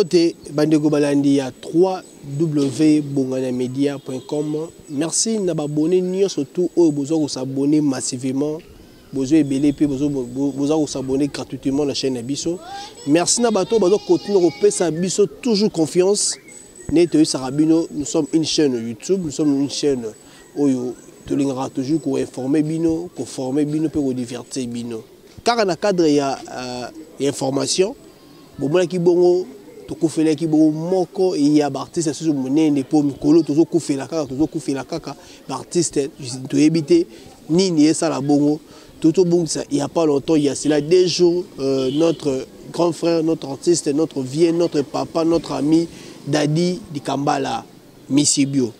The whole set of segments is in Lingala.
Mbote bandeko balandi ya 3wbonganamedia.com. Merci na babone nyonso tout oyo bozwa kosabonner massivement, bozwa ebele mpe boza kosabonner gratuitement na chaîne na biso. Merci na bato oyo bazo continuer kopesa biso toujours confiance. Nde toyebisaka bino, nous sommes une chaîne YouTube, nous sommes une chaîne oyo tolingaka toujours koinformer bino, koformer bino mpe kodivertir bino. Kaka na cadre ya information, bomonaki bongo tokufelaki bongo moko ya baartiste susu monene, mpo mikolo tozokufela kaka, tozokufela kaka baartiste, toyebi te nini esala bongo. Totobungisa il y a pas longtemps, il y a cela 2 jours, notre grand frère, notre artiste, notre vieux, notre papa, notre ami Dadi Dikambala, Monsieur Bio,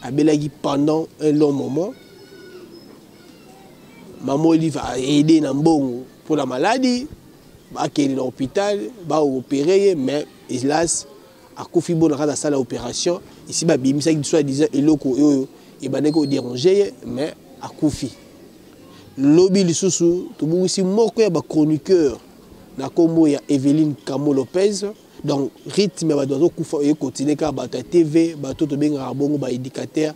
abelaki pendant un long moment. Mama Olive aide na mbongo mpona maladi, akende na hôpital, baopérer ye, mais hélas akufi. Bona kaka asala opération esi babimisaki soi disant eloko oyo ebandaki kodéranger ye, mais akufi. Lobi lisusu tobungisi moko ya bachroniqueur na nkombo ya Eveline Camo Lopez. Donc rythme ya bato bazokufa ekontinue kaka. Bato ya TV, bato tobengaka bongo baéducateur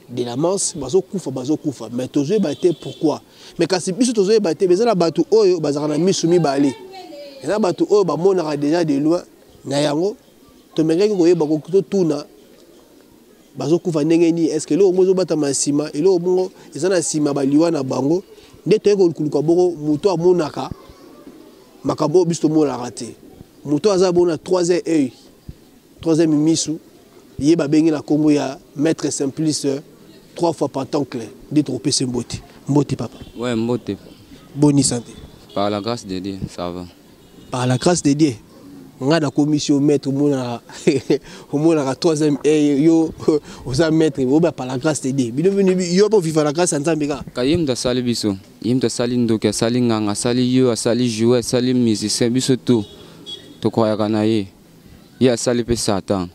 de la masse, bazokufa, bazokufa, mais tozoyeba te pourquoi. Mais kasi biso tozoyeba te, eza na bato oyo bazalaka na miso mibale, eza bato oyo bamonaka déjà de loin. Na yango tomekaki koyeba, totuna bazokufa ndenge nini, est ce que eloko moko ezobatama na nsima, eloko bongo eza na nsima baliwa na bango. Nde toyei koluka bongo moto amonaka makambo oyo biso tomonaka te, moto aza bongo na troisième œil, troisième misu. Ye babengi na nkombo ya Maître Simplice, trois fois pantoncle. Nde tokopesa mbote. Mbote papa. Ouais, mbote. Boni santé? Par la grâce de Dieu, ça va. Par la grâce de Dieu. Ngai nakomisi yo maître, omonaka, omonaka troisième œil, yo oza maître oba. Par la grâce de Dieu, bino yo mpo vivre la grâce ya Nzambe kaka. Ka ye moto asali biso, ye moto asali ndoki, asali nganga, asali yo, asali joueur, asali musicien, biso tout tokwayaka na ye. Ye asali mpe Satan,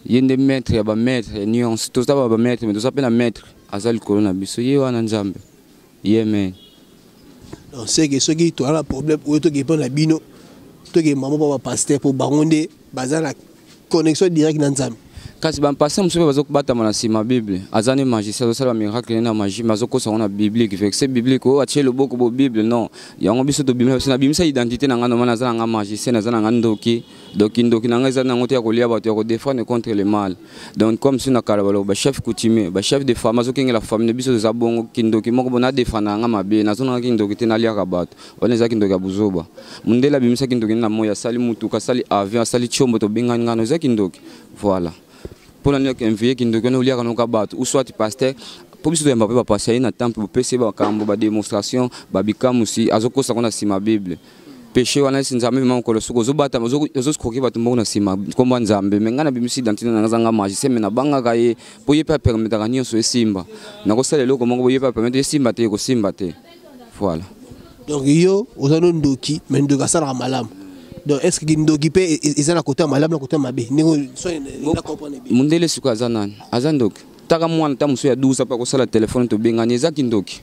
ye nde maître ya bamaître nyonso. Toza ba bamaître, mais toza mpe na maître aza likolo na biso, ye wana Nzambe ye men. Donc c'est que soki toza na problème oyo, tokee mpo na bino, tokee mama mpo bapasteur, mpo bango nde baza na connexion directe na Nzambe. Kasi bampasteur mosusu mpe bazobatama na nsima Bible. Aza ne magicien, azosala bamiracle ne na magie, mais azokosa yango na biblique, verset biblique oyo atie loboko bo Bible. Non, yango biso tobimisa, biso nabimisa identité na ngai normal. Naza na ngai magicien, naza na ngai ndoki. Donc ndoki na ngai eza nango te ya kolia bato, ya kodéfendre contre le mal. Donc comme si na kala baloba bachef coutumier, bachef de famille azokengela famille na biso. Toza bongo kindoki moko bo nadéfendre na ngai mabe. Nazonanga kindoki te, naliaka bato wana, eza kindoki ya buzoba. Mondele abimisa kindoki na moi, asali mutuka, asali avion, asali tiombo, tobengani ngano, eza kindoki. Voilà mpona nini envie kindoki wana oliaka noka bato, ou soit pasteur, mpo biso toyamba mpe bapasteur ye na temple, bopesi ye makambo, badémonstration, babikamusi, azokosa ngo na nsima Bible. Péché wana esi Nzambe mema mokolo soki ozobatama, ozoscroquer bato mbongo na nsima nkombo ya Nzambe. Mais ngai nabimisi identité na ngai, zanga magicien, mais nabangaka ye mpo ye mpe apermetaka nyonso esimba. Nakosala eloko moko boye, ye mpe apermettre esimba te, ekosimba te. Voilà. Donc yo oza no ndoki, mais ndoki asalaka malamu. Donc est ce que ndoki mpe eza na côté ya malamu, na côté ya mabe, ndenge na comprendre bien? Mondele sikoyo aza nani? Aza ndoki. Taka mwana ta mosusu ya 12 mpe akosala telefone, tobengani, eza kindoki.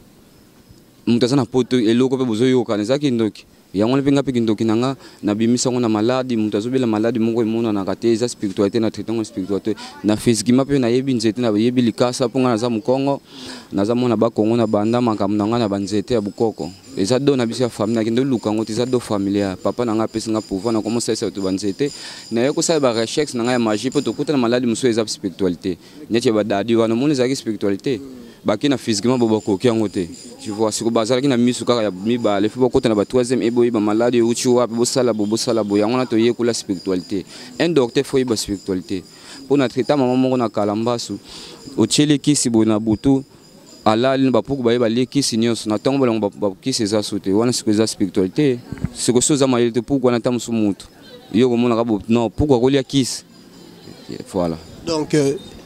Moto aza na poto, eloko mpe bozoyokana, eza kindoki. Yango wana mpe nga mpe kindoki na nga nabimisa yango na maladi. Moto azobela maladi moko emonanaka te, eza spiritualité, na traite yango spiritualité. Na physiquement mpe nayebi nzete, nayebi likasa, mpo nga naza mokongo, naza mwana bakongo. Na banda makambo na ngai na banzete ya bokoko, eza don na biso ya famille. Nakende oluka yango te, eza don familial. Papa na ngai apesi nga pouvoir na komosalisa bato banzete. Naye kosala barecherche na ngai ya magie, mpo tokuta na maladi mosusu eza spiritualité, neti ya badadi wana. Omoni, ezalaki spiritualité, bake na physiquement bo bakoki yango te. Tu vois, siko bazalaki na misu kaka ya mibale, fo bakota na ba troisième e boyeba maladi euti wapi, bosala bo, bosala bo. Yango wana toyekola spiritualité. Un docteur fo yeba spiritualité mpo na traita mama moko na kala mbasu, otieli kisi boye na butu, alali na bapuku, baye balie kisi nyonso. Na ntongo bolongo bakisi eza su te. Wana siko eza spiritualité. Siko so oza mayele te, puku wana ta mosu mutu yo komonaka bo non, puku akolia kisi. Voilà. Donc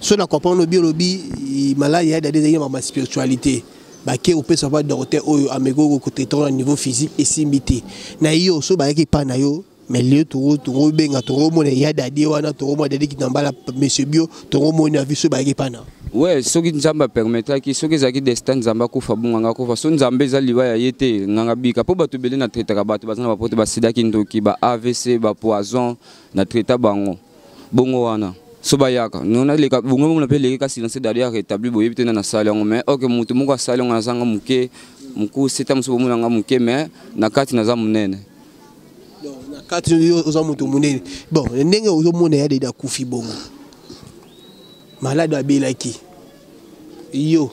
so na comprendre obi, olobi maladi ya Dadi ezali na ma spiritualité, bake opesa ba docteur oyo ameki kotraiter na niveau physique, esimbi te. Na yo so bayaki epai na yo, mais lelo tokobenga, tokomona ya Dadi wana, tokomona Dadi Kitambala, Monsieur Bio, tokomona vi so bayaki epai na. We soki Nzambe apermetaki, soki ezalaki destin, Nzambe akufa bongo, nga akufa. So Nzambe eza liwa ya ye te, nganga bika. Mpo bato ebele na traitaka, bato baza na bapote, basidaki ndoki, ba AVC, bapoison, na traita bango bongo wana. So bayaka naleka bongo mona mpe eleki kasi silence dali ya rétabli. Boyebi te na nasali yango, mais ok, motu moko asali yango. Nazanga moke mokuse ta mosusu, bomonanga moke, mais na kati naza monene. Na kati yo oza moto monene. Bon, ndenge ozomona ya Dede akufi bongo, malade abelaki, yo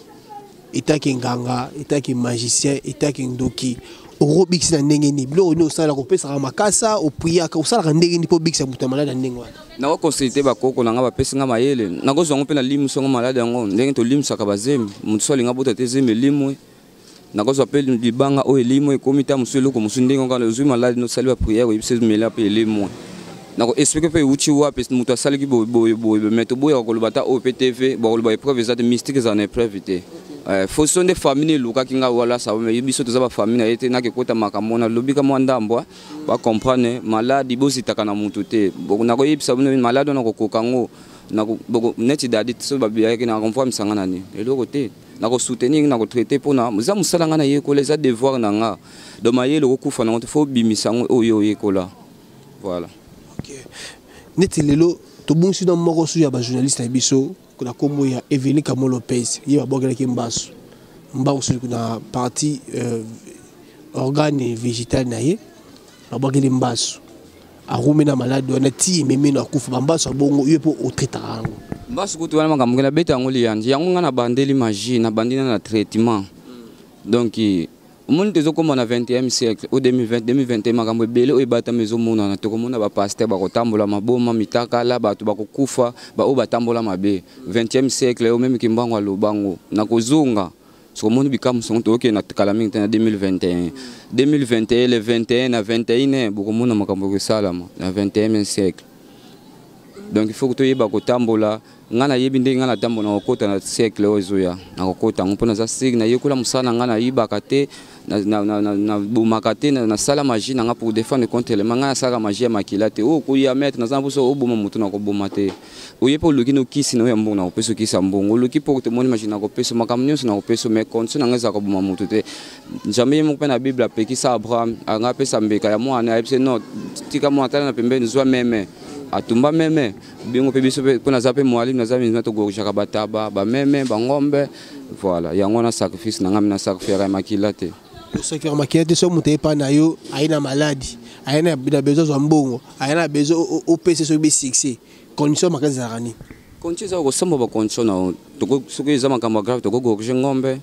etaki nganga, etaki magicien, etaki ndoki, okobikisa na ndenge nini? Biloko nini osalaka? Opesaka makasa, opriaka, osalaka ndenge nini mpo obikisa moto ya malade ya ndenge wana? Nakoconsulte bakoko na nga, bapesi nga mayele. Nakozwa yango mpe nalimusi yango malade yango, ndenge tolimusaka bazemi. Motu so alinga bota te, zemi elimwe. Nakozwa mpe libanga oyo elimwe, ekomi ta mosusu eloko mosusu. Ndenge kaka ozwi maladi, nosali baprière, oyebisi mela mpe elimwe. Nako expliquer mpe euti wapi, moto asalaki boye boye boye. Mais toboyaka koloba ta oyo mpe TV bakoloba épreuve eza te. Mystique ezala na épreuve te. Foso nde famille elukaki nga wala sabo, mais biso toza bafamille na ye te. Nake kota makambo nalobika mwa ndambo, bacomprendre maladi bozitaka na motu te. Nakoyebisa bino maladi wana kokoka yango neti dadi so babiyaki na comprendre misanga nani eloko te. Nakosoutenir, nakotraite mpona eza mosala ngai nayekola, eza devoir na nga. Donc mayele okokufa nango te, faut obimisa yango oyo oyekola, voilà. Okay. Neti lelo tobungisi na moko su ya bajournaliste na biso na nkombo ya Eveline Kamo Lopez. Ye babwakelaki mbasu, mbasu na partie organe végétal na ye. Babwakeli mbasu, arumi na maladi wana ti ememi na akufa. Bambasu abongo, yo mpo otraitaka yango? Mbasu kutu wana makambo nge nabeta yango liyanzi yango. Ngai nabandeli magie, nabandi na traitement. Donc omoni, tozokóma na 21e siècle o 2020, 2021. Makambo ebele oyo ebatama ezomonana. Tokomona bapasteur bakotambola maboma mitakala, bato bakokufa, baoyo batambola mabe. 20e siècle oyo, même Kimbango alobango na kozonga. Sokomoni bikambo songo, tokokende na kala mingi te na 2021. 2021, le 21 na 21, bokomona makambo ekosalama na 21e siècle. Donc il faut que toyeba kotambola. Ngai nayebi ndenge ngai natambola, nakokota na siècle oyo ezoya, nakokota yango mpo naza siri. Nayekola mosala na ngai, nayibaka te, nabomaka te. Nasala magie na ngai pour défendre contre élément. Ngai nasalaka magie ya makila te. Oyo okoya, maître, naza na mposa oboma motu, nakoboma te. Oye mpe oluki nokisi na oyo ya mbongo, nakopesa okisi ya mbongo. Oluki mpo tomoni magie, nakopesa makambo nyonso, nakopesa, mais condition na ngai ezala koboma motu te. Nzambe ye moko mpe na Bible apekisa Abraham anga apesa mbeka ya mwana. Ayebisi: "Non, tika mwana, tala na pembeni, zwa meme." Atumba meme bingo mpe. Biso mpe mpo naza mpe mwalimu, naza minima, togorgeaka bataba, bameme, bangombe, voilà. Yango wana sacrifice na ngai, na sacrifiaka ya makila te. Osacrifiaka makila te. So moto ayepa na yo, aye na maladi, aye na besoin azwa mbongo, aye na besoin opesa soki be succès, condition makasi ezalaka nini? Condition eza kosomba bacondition na yo. Soki eza makambo ya grave, tokogorge ngombe,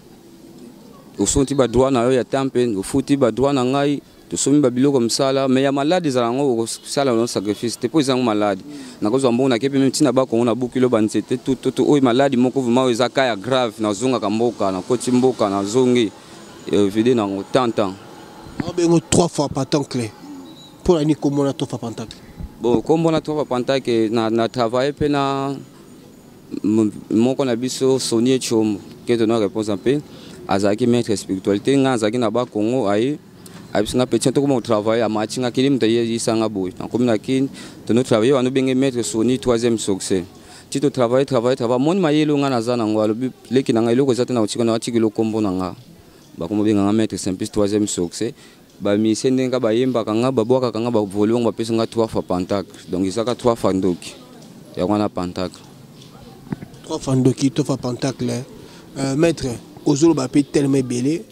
ofuti badroit na yo ya tempe, ofuti badroit na ngai, tosombi babiloko mosala. Mais ya maladi ezala yango, okosala no sacrifice te mpo eza yango maladi. Nakozwa mbongo, nake mpe ntina bakongo, nabukilo banzete tututu. Oyo maladi moko vraiment oyo eza ka ya grave, nazongaka mboka, nakoti mboka, nazongi vide nango tantan. Obengo trois fois pentacle, mpo na nini komona trois fois pentacle? Bon, kombona trois fois pentacle, na travaille mpe na moko na biso Soni Echombo ke tona réponse mpe azalaki maître spiritualité. Ngai azalaki na Bakongo, aye ayebisi nga: "Petit, tokoma kotravaille." Amati nga kili, moto ayebisanga boye, nakomi na Kini, tono travaille wana, obenge maître Soni troisième succès. Ti totravaille, travaille, travaille, moni mayele oyo ngai naza nango, alobi: "Leki na ngai, eloko eza te na kotika na atikeli okombo na nga." Bakoma obenganga maître Simplice troisième succès. Bamisie ndenge nga bayembaka nga, babwakaka nga, bavole bango, bapesi nga trois fois pentacle. Donc ezaka trois fois ndoki, yango wana pentacle. Trois fois ndoki, trois fois pentacle. Maître, ozoloba mpe tellement ebele,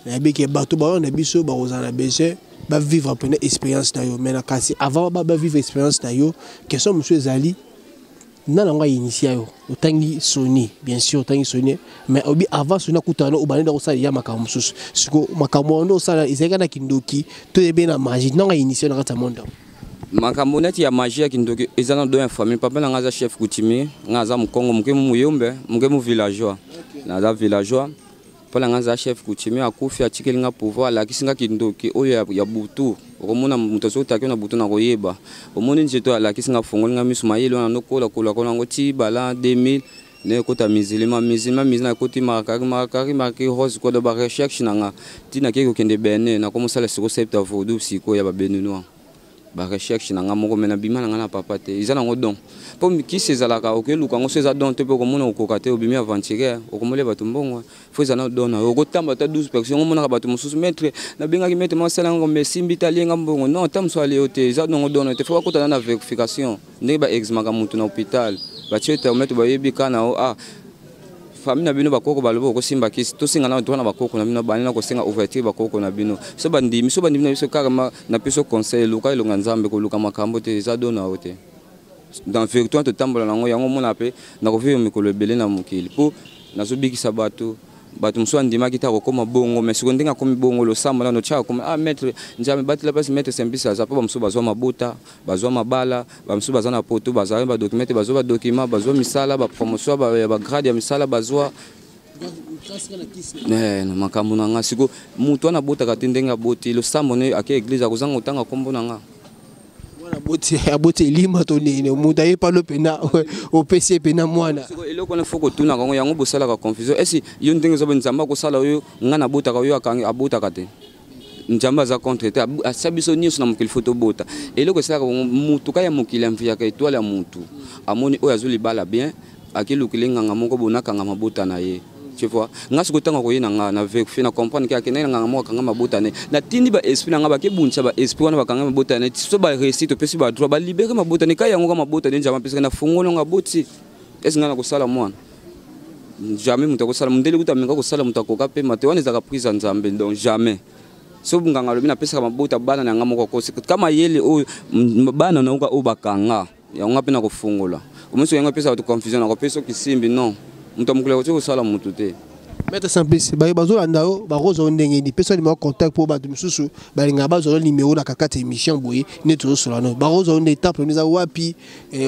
nayebi ke bato baoyo na biso bakozala na besoin bavivre mpena expérience na yo. Mais na kasi avant bavivre expérience na yo, question mosusu ezali: nana yango ainitia yo? Otangi Soni, bien sûr otangi Soni, mais obi avant Soni akutana, obandi kosala ya makambo mosusu. Siko makambo wana osala ezalaki na kindoki to ebe na magie? Ntango ainitia na kati ya monde? Makambo neti ya magie, ya kindoki, eza na don ya famille. Papa na nga aza chef coutumier, nga aza mokongo moke, mu muyombe moke, mu villageois. Naza villageois. Mpo na nga aza chef coutumier, akufi, atikeli nga pouvoir, alakisi nga kindoki oyo ya butu. Okomona moto azotaki na butu na koyeba, omoni nzete oyo alakisi nga, fongoli nga miso. Mayele wana nokola kola kola yango ti bala 2000 ne ekota musulman, musulman, musulman, ekoti Marakari, Marakari, Marakari rose kodo. Barecherche na nga ti nakei kokende Benin, nakomosala siko secte ya vaudou, sikoyo ya babéninois. Ba recherche na nga moko, mais nabima na nga na papa te. Eza nango don, mpo kisi ezalaka, okeluka yango. So eza don te, mpe okomona okoka te, obimi aventurier, okomolia bato mbongo. Fo eza na don na yo, okotamba ata 12 personnes. Omonaka bato mosusu, maître nabengaki, maître masala yango, mais esimbi te, alienga mbongo. Non, ata mosusu alie yo te, eza dongo don te. Fo bakotana na vérification, ndenge baexamaka motu na hôpital, batie thermomètre, bayebi ka na o ah famille na bino, bakoko balobi okosimba kisi. Tosenga na droit na bakoko na bino, bani na kosenga ouverture bakoko na bino. So bandimi, so bandimi na biso carrément. Na biso conseil, luka elonga Nzambe, koluka makambo te, eza don na yo te. Dans vérité wana totambola nango, yango omona mpe nakovivre mikolo ebele na mokili, mpo nazobikisa bato. Bato mosusu andimaki te akokóma bongo, mais sikoyo ndenge akomi bongo, losambo nano tia akóma. Ah, maître, Nzambe batela place maître Simplice aza, mpo bamosusu bazwa mabota, bazwa mabala, bamosusu baza na poto, bazala badocument te, bazwa badocument, bazwa misala, bapromotion ya bagrade ya misala, bazwa na makambo na nga. Sikoyo moto wana abotaka te, ndenge aboti, losambo ne ake église, akozanga kotanga nkombo na nga. Mwana aboti, aboti elima to nini? Moto aye palo mpena, opesi ye mpena mwana. Eloko wana fo kotunaka yango, yango bosalaka confusion. Esi yo ndenge oza, Nzambe akosala oyo nga nabotaka, oyo abotaka te. Nzambe aza contre te, asia biso nyonso na mokili, fo tobota. Eloko esalaka bongo, mutu ka ya mokili amviaka étoile ya mutu, amoni oyo azwi libala bien, akilukili nganga moko boye, nakanga mabota na ye. Tu vois, nga sikoyo ntango akoye na nga na vérifier, na comprendre ke akendaki na nganga moko, akanga mabota na ye. Natindi baesprit na nga, bakebundisa baesprit wana, bakanga mabota na ye. So baréussi, topesi badroit, balibérer mabota na ye. Ka yango ka mabota na ye, Nzambe apesaka na fungolo nga aboti. Ese nga na kosala mwana? Jamais. Moto akosala mondele kuta amenga kosala moto akoka pema te. Wana ezalaka prise ya Nzambe. Donc jamais so nganga alobi napesaka mabota bana na nga moko akosi kama yele oyo bana na yoka oyo bakanga yango, nga mpe na kofungola omosi yango, epesaka bato confusion. Nakopesa soki simbi non, moto ya mokili akoki kosala motu te. Maître Simplice, baye bazolanda yo, bakozwa yo ndenge nini? Pesa numéro contact, mpo bato mosusu balingaka bazwa yo numéro na kakati ya émission boye nde tozosola no. Bakozwa yo nde temple eza wapi?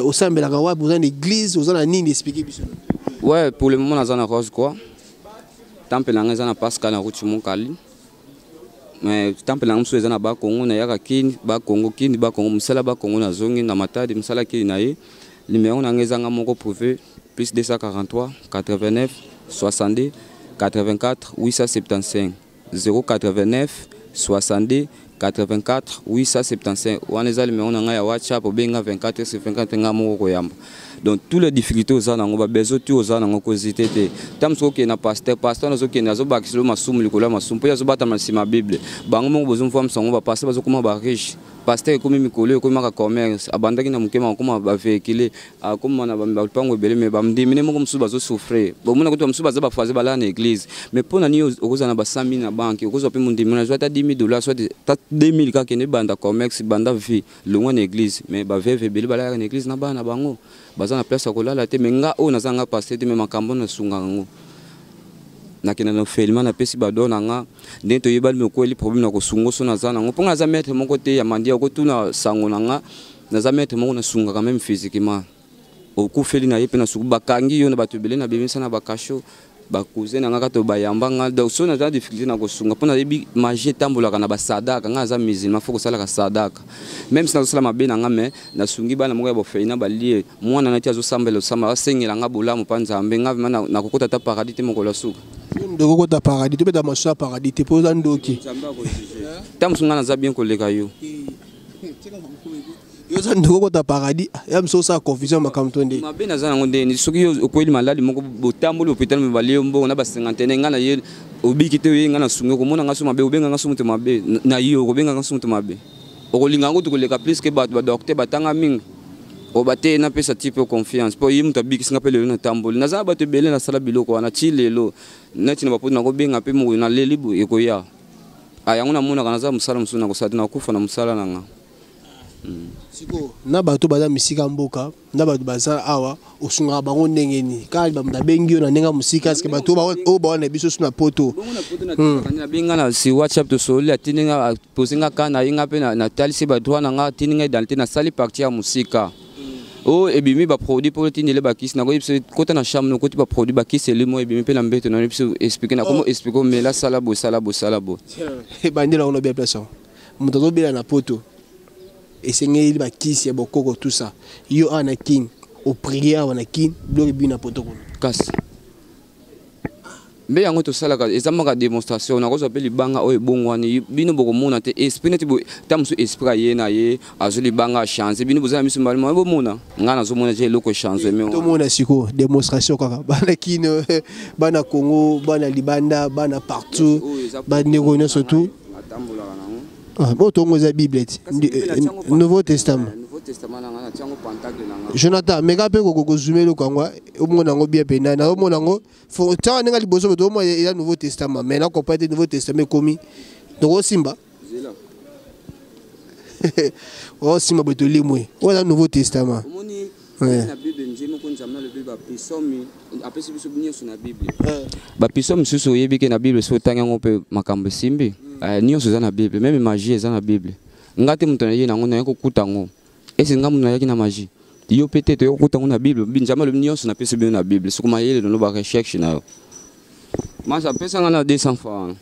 Osambelaka wapi? Oza na église, oza na nini? Explique biso. Ouais, pour le moment naza na Rose Croix. Temple na nga eza na Pascal, na route Mokali. Mais temple na nga mosusu eza na Bakongo. Nayaka Kini, Bakongo, Kini, Bakongo, mosala Bakongo, nazongi na Matadi, mosala Kini na ye. Numéro na nga ezanga moko privé: plus 243 89 62 84 875, 089 62 84 875. Wana eza numéro na ngai ya WhatsApp. Obenga 24 sur 24, ngai moko koyamba. Donc tous les difficultés oza nango, babesoin tu oza nango, kozite te. Ta mosuku okende na pasteur, pasteur nazokende, azobakisela yo masumu likolo ya masumu, mpo ye azobatama nsima ya Bible. Bango moko bozomvwamisa yango. Bapasteur bazokoma bariche, pasteur ekomi mikolo, ekomi maka commerce. Abandaki na mokema, akoma bavéhicule, akoma na balupango ebele, mais bamindimine moko mosusu bazosouffrir. Bomona kutu bamosusu baza bafoise, balala na église. Mais mpo na nini okozala na ba 100 000 na banque, okozwa mpe mondimi nazwa ata 10 000 dollars, soit ata 2 000 kaka, kende banda commerce, banda vie, longwa na église. Mais baveuve ebele balalaka na église na bana na bango, baza na place ya kolala te. Mais nga oyo naza nga pasteur te, mais makambo nasungaka yango, nakenda na orphelinat, napesi badon na nga. Ndenge toyebani, mokweli problème na kosunga so naza nango, mpo nga naza maître moko te ya mandia. Okotuna sango na nga, naza maître moko nasungaka même physiquement. Okufeli na ye mpe nasuku, bakangi yo na bato ebele, nabimisa na bakasho, bacousin na nga kaka bayamba nga. Donc so naza na difficulté na kosunga, mpo nayebi magie etambolaka na basadaka. Nga aza musulman, fo kosalaka sadaka, même si nazosala mabe na nga, mais nasungi bana moko ya bofeina, balie mwana nati azosambela, osamba, asengela nga bolamu mpa Nzambe. Nga vraiment nakokota ata paradis te mokolo ya suka. Ndoki, okota paradis, tobeta maso ya paradis te, mpo oza ndoki. Ta mosu nga naza bien koleka yo. Yo oza ndoki, okota paradis ya mosu, osala confusion makambo to nde. Mabe naza nango ndeni? Soki yo okweli maladi moko, botamboli hôpital, me balie yo mbongo na bacinquantaine, nga na ye obiki te, oye nga na sungi, okomona nga so mabe, obenga nga so moto mabe na yo, okobenga nga so moto mabe, okolinga yango tokoleka plus ke bato badocteur batanga mingi oyo bate. Napesa ti mpe confiance, mpo ye moto abikisi nga mpe lelo natamboli. Naza na bato ebele, nasala biloko wana ti lelo neti na bapoto, nakobenga mpe mokolo naleli boye ekoya. Yango namonaka naza mosala mosusu nakosala te, nakufa na mosala na nga. Sikoyo na bato baza misika mboka, na bato baza awa, osungaka bango ndenge nini? Kaka bamoto abengi yo na ndenge ya mosika, eske bato oyo bawa na biso so na poto? Nabenga na si WhatsApp, tosoli, atindi nga, apose nga ka na ye, nga mpe natalisi badroit na nga, atindi nga identité, nasali partie ya mosika oyo ebimi baproduit mpo otindele bakisi. Nakoyebi biso kota na chambre, okoti baproduit, bakisi elimo ebimi mpe na mbeto. Nayebi biso explique, nakomo explique: omela, sala boye, sala boye, sala boye. Ebandela ngo nobia place moto azobela na poto, esengeli bakisi ya bokoko, tout ça. Yo awa na Kine, oprier awa na Kine, biloko ebimi na poto kuna. Kasi Mbe yango tosalaka eza maka démonstration, nakozwa mpe libanga oyo ebongwani, bino bokomona te esprit neti ta mosusu esprit aye na ye azwi libanga achange, bino boza na miso mbala moko bomona, ngai nazomona te eloko echange. Mais tomona sikoyo démonstration kaka, bana Kino, bana Congo, bana libanda, bana partout, bandeko nyonso tu. Atambolaka nango. Bo tongo eza Bible ti Nouveau Testament. Nouveau Testament na ngai, natiango pentacle na ngai. Jonathan, meka mpe kozoome eloko yango, omona yango bien mpenza. Nazomona yango tiaka ndenge liboso boye, toomona eza Nouveau Testament, mais nakomprendre te Nouveau Testament ekomi tokosimba osimba boye, tolimwe oyo eza Nouveau Testament. Omoni na Bible nje moko Nzambe alobi bapisomi apesi biso nyonso na Bible, bapiso mosusu oyebi ke na Bible soki otangi yango mpe makambo esimbi. Nyonso eza na Bible, même magie eza na Bible. Nga te moto naye nango, naye kokuta yango ese nga moto nayaki na magie, yo mpe te, toye kokuta yango na Bible. Nzambe alobi nyonso napesi bino na Bible. Soki mayele nono barecherche na yo masa apesanga na 200 francs.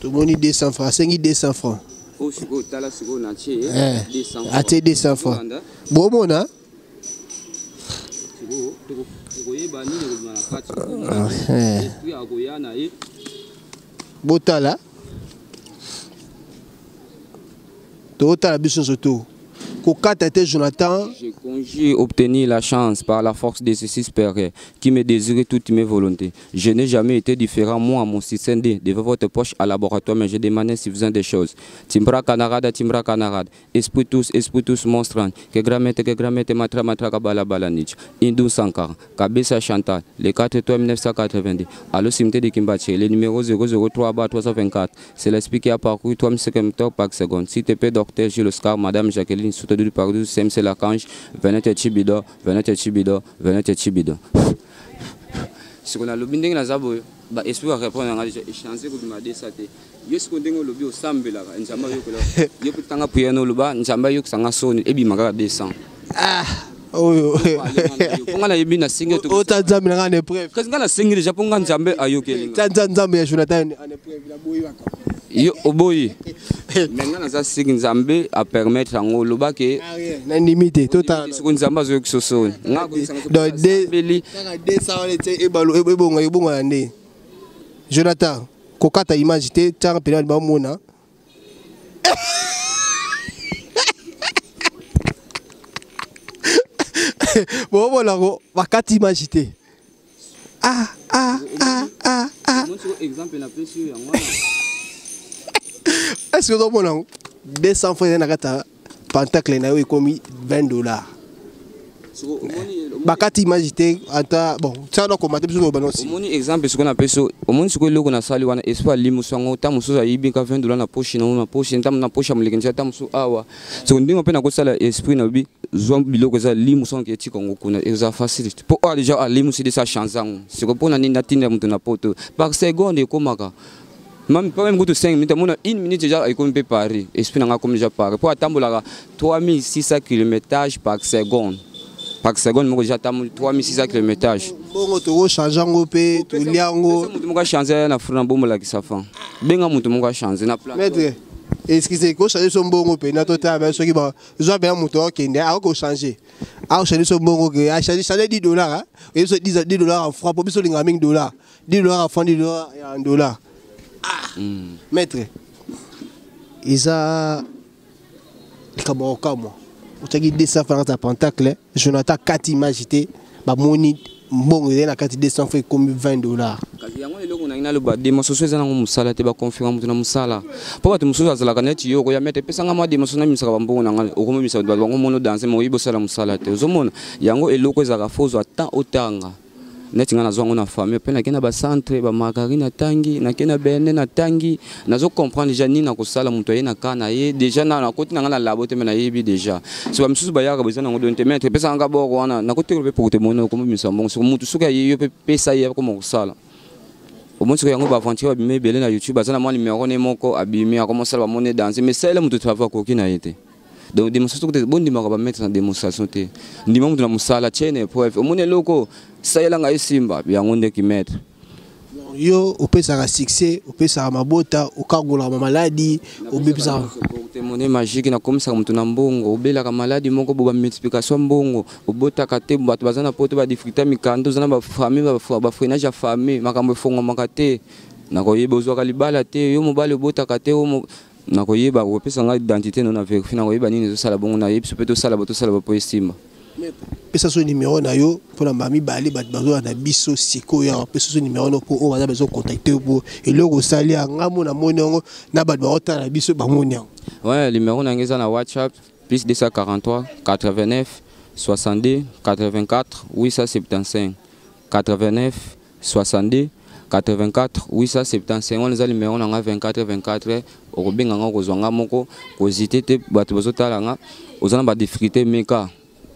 Tomoni 200 francs, asengi 200 francs. Oyo sikoyo, tala sikoyo, natie 200. Atie 200 francs, bomona. Tokoyeba nini ekobima na kati, esprit akoya na ye. Botala, totala biso nyonso to kokata te, Jonathan. J'ai conjure obtenir la chance par la force de ceci père qui me désirait toutes mes volontés. Je n'ai jamais été différent, moi, mon système D, devant votre poche à laboratoire, mais je demandais suffisant des choses. Timbra canarade, timbra canarade, esprit tous, esprit tous monstrant, que grand maître, que grand maître, matra, matra, kabala, balanich, Indou Sankara, Kabesa Chantal, le 4 3 1982, allo cimetière de Kimbache, le numéro 003 bas 324, c'est l'esprit qui a parcouru 3 km par seconde. S'il te plaît, docteur Gilles Oscar, madame Jacqueline, soutenu par CMC Lacange, venez Chibido, venez Chibido, venez Chibido. Sikoyo nalobi ndenge naza boye, baesprit barépondre nanga déjà, échange kobima desa te. Yo sikoyo ndenge olobi osambelaka Nzambe ayokola yo mpe, tanga prière na oloba Nzambe ayokisanga soni, ebima kaka 200. Ah, oyo. Mpo nga nayebi nasengi. Ota Nzambe na nga en épreuve. Kasi nga nasengi déjà, mpo nga Nzambe ayokeli nga. Tia Nzambe ya Jonathan en épreuve, naboyi waka. Yo oboyi, mais nga naza siki Nzambe apermettre yango, oloba ke nandimi te, totala. Sikoyo Nzambe azoyokisa soni nga. Donc kaka 200 wana etie ebalo ebonga, ebonga na nde. Jonathan, kokata image te, tiaka mpena bamona. Bomona bakati image te. Ah ah ah ah ah. Exemple napesi yo yango wana. Est ce que ozomona yango? 200 francs eza na kati ya pentacle na yo, ekomi 20 $. Bakati image te ata. Bon, tia na komate biso toloba nosi. Omoni exemple sikoyo napesi yo, omoni sikoyo eloko nasali wana, esprit alimusi yango. Ta mosusu ayibi ka 20 $ na poche nango, na poche ntango, na poche ya moleki nzela, ta mosusu awa. Soko ndenge mpe nakosala esprit na bi zwa biloko eza limusi yango, etika yango kuna, eza facile mpo oyo déjà alimusi de sa chance yango. Sikoyo mpona nini natinda moto na poto? Par seconde ekomaka même pas, même kutu 5 minutes, amona une minute déjà ekomi mpe Paris. Esprit nanga akomi déjà Paris mpo atambolaka 3600 kilométrage par seconde. Par seconde moko déjà atamboli 3600 kilométrage. Bongo tokochange yango mpe tolia yango. Moto moko achange na fru na bomolakisa fan, benga moto moko achange na plateau. Maître, excuse, kochange so mbongo mpena totala soki zwa mpena moto akende akochange, akochange so mbongo ke achange change 10 $, oyebi so 10 $ en franc, mpo biso olingaka mingi dollar, 10 $ en franc, 10 $ en dollar. Ah, maître, eza likambo ya kokamwa. Otiaki 200 francs ya pentacle, Jonathan kati image te, bamoni mbongo ezali na kati, 200 francs ekomi 20 $. Kasi yango eloko nangi naloba, démonstration eza nango mosala te. Baconfirma moto na mosala, mpo bato mosusu azalaka neti yo okoya maître, epesanga mwa démonstration, namimisaka bambongo na ngai, okomomisa bato bango mono danse, ma oyebi osala mosala te. Ozomona yango eloko ezalaka fo ozwa temps otanga. Neti ngai nazwa yango na famille, mpe nake na bacentre bamargarine, natangi, nake na bene, natangi, nazo comprendre déjà nini nakosala. Moto aye na ka na ye déjà, na nakoti na ngai na labo te, me nayebi déjà. So bamisusu bayaka boza nango doni te, maître epesanga nga boko wana, nakotekela mpe porte-monnaie, okomobimisa mbongo. Soko motu soki aye, yo mpe pesa ye akoma kosala. Omoni soki yango baaventure babimi ebele na YouTube, aza na mwa numero ne moko abimi, akomosala bamoni danse, mais salela moto travail akoki na ye te. Donc démonstration te, bondimaka bamaître na démonstration te. Ndima moto na mosala, tie na épreuve, omoni eloko salela ngai esimba yango ndeki maître. Yo opesaka succès, opesaka mabota, okangolaka maladie, obebisaka porte-monnaie magique, nakomisaka moto na mbongo. Obelaka maladie moko bo, bamultiplication mbongo, obotaka te, bato baza na poto, badifficulté mikanda, oza na bafamille, bafreinage ya famille, makambo efongwamaka te, nakoyeba. Ozwaka libala te, yo mobali obotaka te, nakoyeba. Kopesa ngai identité no na vérifie, nakoyeba nini ezosala bongo. Nayebi biso mpe tosala bo, tosala bo po esimba. Pesa so numéro na yo mpona bamibale, bato bazolanda biso sikoyo awa. Pesa so numéro no mpo oyo baza bazocontacte, mpo eloko osali ya ngambo namoni yango na bato baotala biso bamoni yango. Ouais, numéro na ngai eza na WhatsApp: plus 243 89 62 84 875, 89 62 84 875. Wana eza numéro na nga 24 24. Okobenga nga, okozwa nga moko, kozite te. Bato bazotala nga, oza na badifficulté, meka.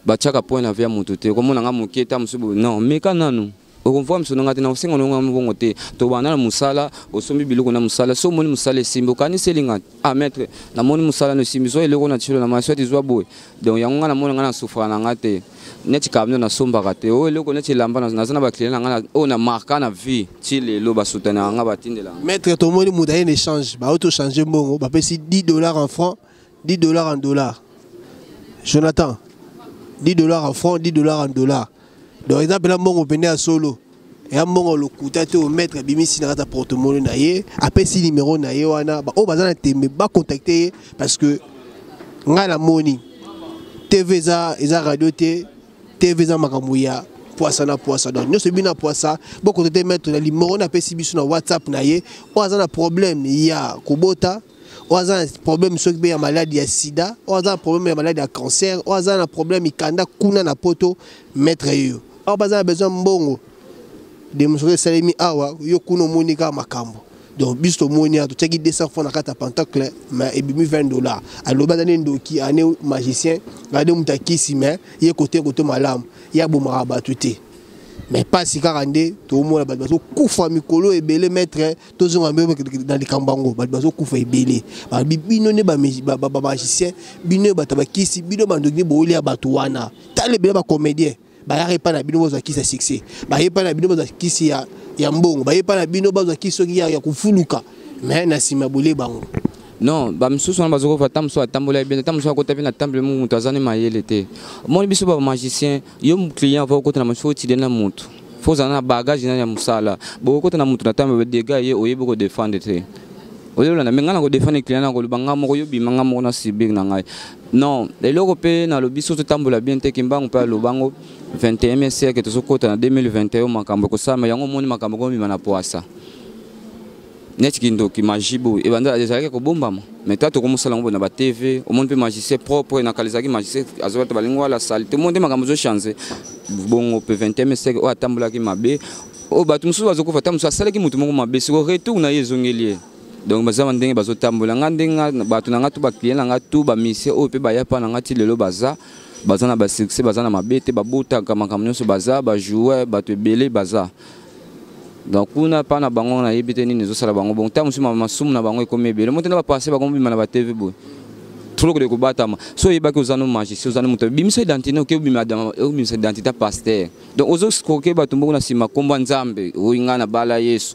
Batiaka point na vie ya motu te. Okomona nga moke ta mosusu, non, meka nanu, okomvoa miso nanga te. Na kosenga nonga mbongo te. Tobanda na mosala, osombi biloko na mosala. So omoni mosala esimbi, okanisi elinga: "Ah maître, namoni mosala no esimbi, zwa eloko na tilo na maswati, zwa boye." Donc yango nga namoni nga na souffra na nga te. Neti camion nasombaka te, oyo eloko neti elamba, naza na baclient na nga oyo na marka na vie ti lelo, basoutenaka nga, batindela. Maître, tomoni moto aye na échange, bauti ochange mbongo, bapesi 10 $ en franc, 10 $ en dollar. Jonathan, 10 $ en franc, 10 $ en dollar, donc eza mpena mbongo pene ya solo, eya mbongo lokuta te. O maître abimisi na kati ya porte-monnaie na ye, apesi numéro na ye wana. Oyo baza na tembe, bacontacte ye, parce que ngai namoni TV eza radio te. TV eza makambo ya poisa na poisa, donc nyonso ebi na poisa. Bocontacte maître na numéro na apesi biso na WhatsApp na ye. Oyo aza na problème ya kobota, oyo aza na problème soki mpe ya maladie ya sida, oyo aza na problème ya maladie ya cancer, oyo aza na problème mikanda kuna na poto, maître yo awa baza na besoin mbongo, démonstration esalemi awa. Yo kuna omoni kaka makambo. Donc biso tomoni awa, totiaki 200 francs na kati ya pentacle, mais ebimi 20 $. Alobi aza nde ndoki, ane magicien, ade moto akisi, mais ye kote malamu, ye abomaka bato te. Mais mpasi kaka nde tomona bato bazokufa mikolo ebele. Maître, tozonga mbe na likambo yango. Bato bazokufa ebele, balobi bino nde bamagicien, bino bato bakisi, bino bandoki nde bolia bato wana. Tala ebele bacomédien bayaka epai na bino, bazwa kisi ya succès, baye epai na bino, bazwa kisi ya mbongo, baye epai na bino, bazwa kisi soki ya kofuluka, mais na nsima bolie bango. Non, bamisusu wana bazokofa. Ta mosusu atambola bien, ta mosusu akota mpe na temple mo, moto aza ne mayele te. Omoni biso bamagicien, yo client va okota na mosu, otide na motu, fo ozala na bagage nani ya mosala. Bokokota na motu na temple, dega ye oyebi kodefendre te, oyolanda. Me ngai na kodefendre client, na koloba nga moko, yobima nga moko na subir na ngai. Non, eloko mpe nalobi, so totambola bien te. Kimbangu mpe alobango 21e siècle, tozokota na 2021, makambo ekosalama. Yango omoni makambo ekomobima na poasa neti kindoki, magie boye ebanda ezalaki kobombama, mais ta tokomosala yango boye na baTV. Omoni mpe magicien propre, nakala ezalaki magicien azobata balingi wala sale te. Omoni nde makambo ezochange bongo mpe 21e siècle. Oyo atambolaki mabe, oyo bato mosusu bazokufa, ta mosusu asalaki motu moko mabe, siko retour na ye ezongeli ye. Donc baza ndenge bazotambola. Nga ndenge bato na nga to baclient na nga to bamisie oyo mpe baya mpa na nga ti lelo, baza na basuccès, baza na mabe te, babotaka makambo nyonso, baza bajoueur, bato ebele baza. Donc kuna mpa na bango, nayebi te nini ezosala bango bongo. Ntango mosusu masumu na bango ekomi ebele, mo te na bapase bango bima na baTV boye, trop kode kobatama. So oyebaki oza no magicien, oza no moto, bimisa identité. Oke obimisa identité pasteur, donc ozokoke bato mbongo na nsima nkombo ya Nzambe oyo ngai na bala Yesu.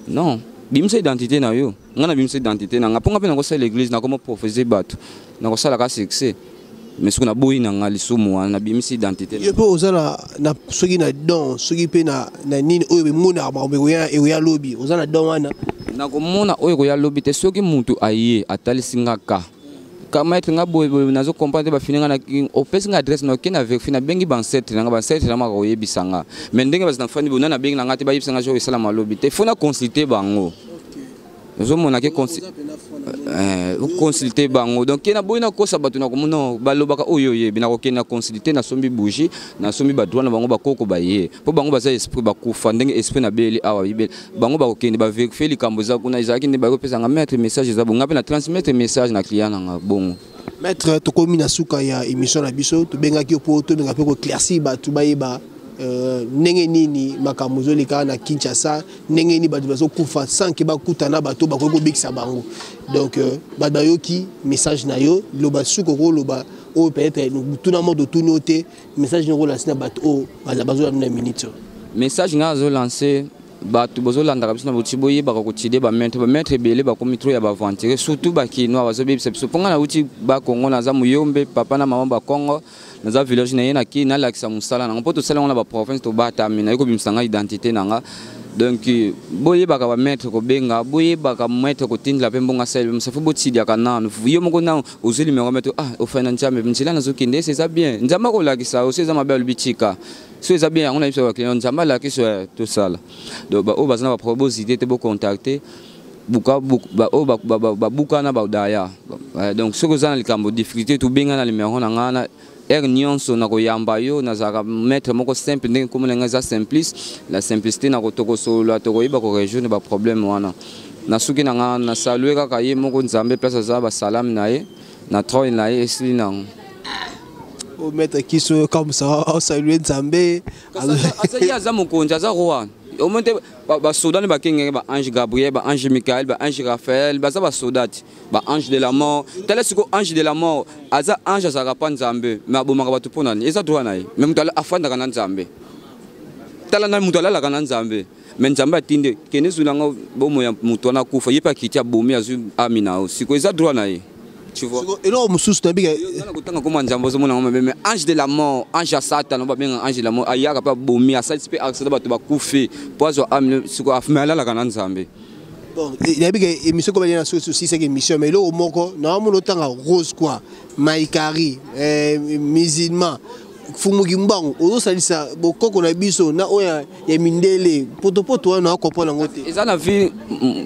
Non, bimisa identité na yo. Ngai na bimisa identité na ngai mpo ngai mpe nakosala église, nakoma prophétie, bato nakosalaka succès, mais soki naboyi na nga lisumu wana, nabimisi identité. Yo mpe oza na soki na don, soki mpe na nini oyo emonaka makambo ekoya lobi, oza na don wana? Nakomona oyo ekoya lobi te. Soki mutu aye atalisi nga ka maître, nga boye boye, nazo comprendre te, bafini nga na opesi nga adresse na oke na vérifie, nabengi bancêtre na nga, bancêtre na maka koyebisa nga. Mais ndenge baza na fani boye, nani abengi na nga te, bayebisa nga jour esalama lobi te. Fo na consulte bango, ozomona ke consulte bango. Donc ke naboyi nakosa bato, nakomona balobaka oyo oyebi, nakokende na consulte, nasombi bougie, nasombi badroit na bango, bakoko baye, mpo bango baza esprit bakufa. Ndenge esprit nabeli awa yebeli bango, bakokende baverifie likambo eza kuna. Ezalaki nde bakopesanga maître message eza bongo, nga mpe na transmettre message na client nanga bongo. Maître, tokomi na suka ya émission na biso. Tobengaki yo mpo tobenga mpe koéclaircir bato, bayeba ndenge nini makambo ezoleka na Kinshasa, ndenge nini bato bazokufa sans ke bakutana bato bakoki kobikisa bango. Donc bato bayoki message na yo. Loba suki okoloba oyo peut-être tuna moto tuni yo te, message noko olasi na bato oyo bazolanda na minute oyo. Message ngai azolance Bato bozolandaka biso na boti, boyebaka kotide bamaître. Bamaître ebele bakomi trop ya baaventure, surtout bakinois bazobebisa biso. Mpo ngai nauti Bakongo, naza Moyombe, papa na mama Bakongo, naza village na ye naki nalakisa mosala nango mpo tosala yango na baprovince, tobatami naye kobimisa ngai identité na nga. Donc boyebaka bamaître kobenga, boyebaka maître kotindela mpe mbongo asaleli mosafu. Botidiaka nanu yo moko nanu ozwi numéro maître. Ah, ofai na Nzambe, nzela nazokende ese eza bien, Nzambe akolakisa osi. Eza mabe, alobi tika. So eza bien, yango na biso baclient, Nzambe alakisi tosala. Donc oyo baza na baproblème, bozide te, bocontacte oyo babuka na badaya. Donc soki oza na likambo, difficulté, tobenga na numéro na ngai na heure nyonso, na koyamba yo. Nazalaka maître moko simple, ndenge komona na ngai eza Simplice, la simplicité. Na tokosolola, tokoyeba korésoudre baproblème wana. Na suki na ngai, na salue kaka ye moko Nzambe, place aza, basalami na ye na trône na ye, esili nango. O maître kiso comme ça, osalue Nzambe. Ye aza mokonzi, aza roi. Omoni te, basoda nde bakengenge, baange Gabriel, baange Michael, baange Raphaël, baza basoda ti baange de la mort. Tala siko, ange de la mort aza ange, azalaka mpa Nzambe, mais abomaka bato. Mpo nani? Eza droit na ye. Mais moto afandaka na Nzambe, tala na moto alalaka na Nzambe, mais Nzambe atindi kende zulanga bomoi ya moto wana akufa, ye mpe akiti, abomi, azwi ami na yo. Siko eza droit na ye, tu vois. Eloko mosusu nabika. Kotanga koma Nzambe, ozomona ngo mabe. Mais ange de la mort, ange ya Satana, babenga ange de la mort, ayaka mpe abomi, asalisi mpe accident, bato bakufi mpo azwa ame. Siko mais alalaka na Nzambe. Bon, nayebi ke émission kobali na soki osisaki émission, mais eloko moko naomona, otanga rose quoi, maikari, musulman, fumuki mbangu, ozosalisa bokoko na biso na oyo ya mindele potopoto wana, naocomprendre yango te. Eza na vie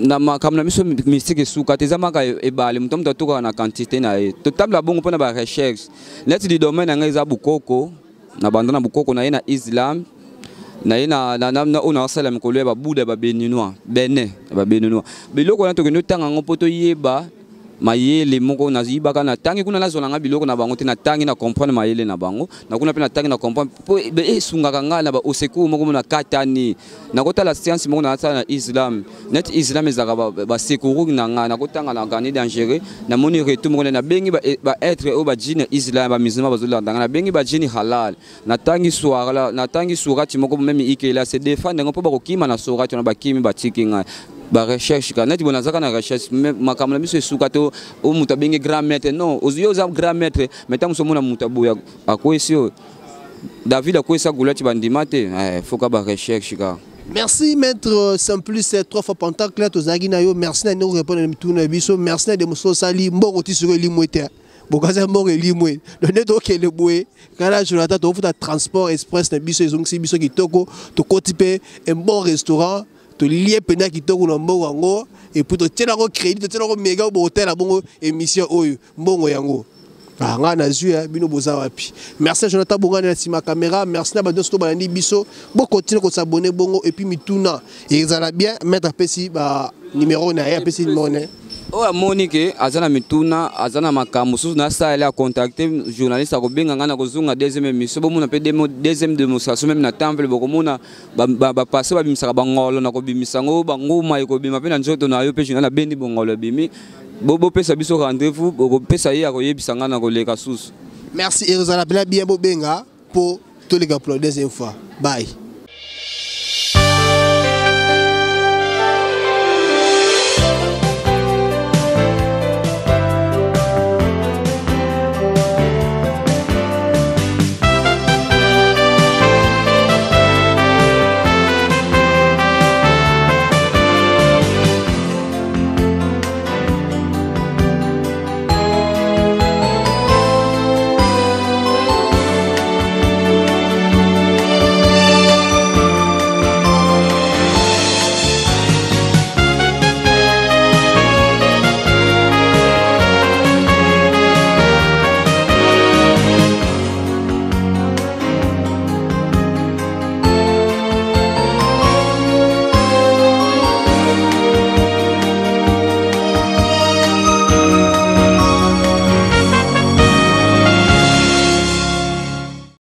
na makambo na biso mystique esuka te, eza maka ebale. Moto atukaka na quantité na ye, totabla bongo mpona barecherche neti di domaine na ngai eza bokoko. Na banda na bokoko na ye, na islam na ye, na oyo naosala mikolo ya babuda ya babéninois, Benin, ya babéninois. Biloko wana tokende otanga yango mpo toyeba mayele moko. Nayibaka, natangi kuna, nazwa nanga biloko na bango te. Natangi na comprendre mayele na bango na kuna mpe natangi na comprendre mpo esungaka ngai na baosecours moko. Mo nakatani, nakotala science moko nasala na islam. Neti islam ezalaka basecours na ngai, nakotanga na gani dangereux, namoni retour moko, nabengi baêtre oyo bajini ya islam, bamusulman bazolanda ngai, nabengi bajini halal. Natangi soir, natangi surati moko, même ikela se défendre yango mpo bakokima na surati wana, bakimi, batiki ngai. Barecherche ka neti bo nazaka na recherche, makambo na biso esuka te. O moto abengi grand maître, non, yo oza grand maître, mais ntango mosu omona moto aboya, akwesi oyo David akwesa Goliath, bandima te. Foka barecherche kaka. Merci maître Simplice, trois fois pentacle, tozalaki na yo. Merci na ndenge répondre na mituna na biso. Merci na demoso osali. Mbongo ti sikoyo elimwe te, bokaza mbongo elimwe. Donc nde tokende boye kala, Jonathan, tokofuta transport express na biso, ezongisi biso kitoko, tokoti mpe un bon restaurant, tolie mpenza kitoko na mbongo yango, et puis totielako crédit, totielako méga. Botala bongo émission oyo, mbongo yango ngai nazwi, bino boza wapi? Merci Jonathan Bongani na nsima caméra. Merci na bato nyonso to balandi biso. Bokontinue kosabonner bongo, et puis mituna ezala bien. Maître apesi ba numéro na ye, apesi numéro na ye. Oyo amoni ke aza na mituna, aza na makambo mosusu, nasaleli, acontacte journaliste, akobenga ngai na kozonga deuxième émission. Bomona mpe deuxième démonstration, même na temple bokomona bapasse babimisaka bangolo na kobimisa yango, banguma ekobima mpe na nzoto na yo mpe. Journal abendi bongolo ebimi. Bopesa biso rendez-vous, bokopesa ye, akoyebisa ngai na koleka susu. Merci, ezala mpena bien. Bobenga mpo toleka pour la deuxième fois. Bye.